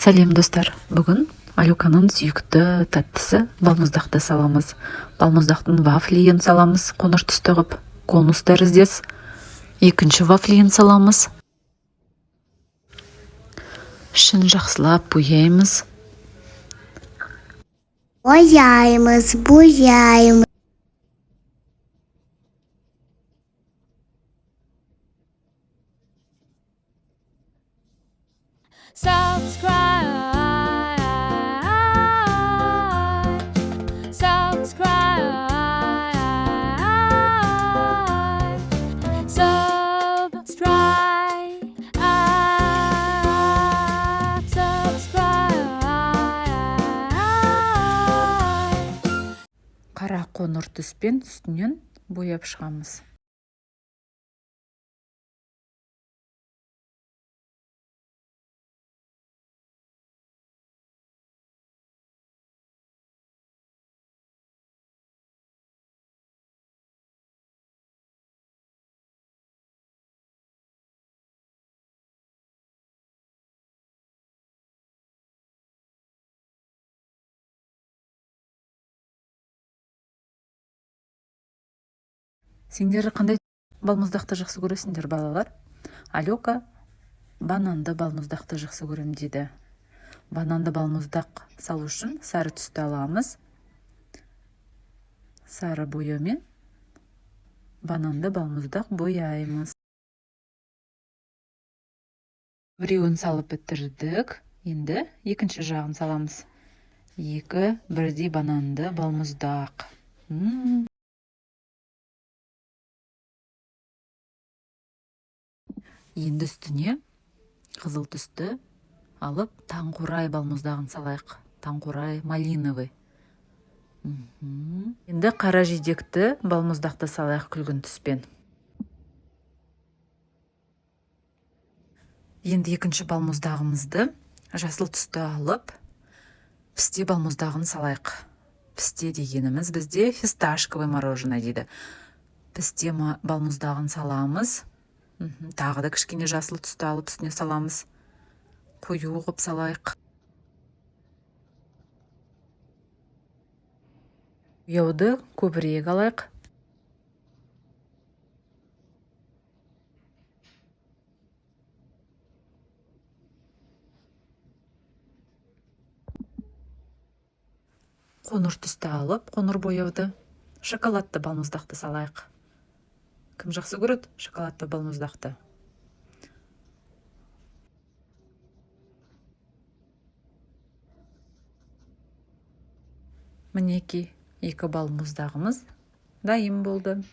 Сәлем, достар! Бүгін Алюканың сүйікті тәттісі балмұздақты саламыз. Балмұздақтың вафлиін саламыз, қоңыр түсті қып, конус тәріздес. Екінші вафлиін саламыз. Ішін жақсылап бояймыз. Бояймыз, бояймыз. Subscribe, subscribe, subscribe, subscribe. Қара қоңыр түспен үстінен бояп шығамыз. Сендер қандай балмұздақты жақсы көресіңдер, балалар? Алёка бананды балмұздақты жақсы көрем дейді. Бананды балмұздақ салу үшін сары түсті аламыз. Сары бояумен бананды балмұздақ бояймыз. Біреуін салып бітірдік. Енді екінші жағын саламыз. Екі бірдей бананды балмұздақ. Енді үстіне қызыл түсті алып, таңқурай балмұздағын салайық. Таңқурай, малиновый. Енді қара жидекті балмұздақты салайық күлгін түспен. Енді екінші балмұздағымызды жасыл түсті алып, пісте балмұздағын салайық. Пісте дегеніміз бізде фисташковый мороженое дейді. Пісте балмұздағын саламыз. Тағы да кішкене жасыл түсті алып, үстіне саламыз. Қою қылып салайық. Бояуды көбірек алайық. Қоңыр түсті алып, қоңыр бояуды, шоколадты балмұздақты салайық. Кім жақсы көреді шоколадты балмұздақты? Мінекей, екі балмұздағымыз дайын болды.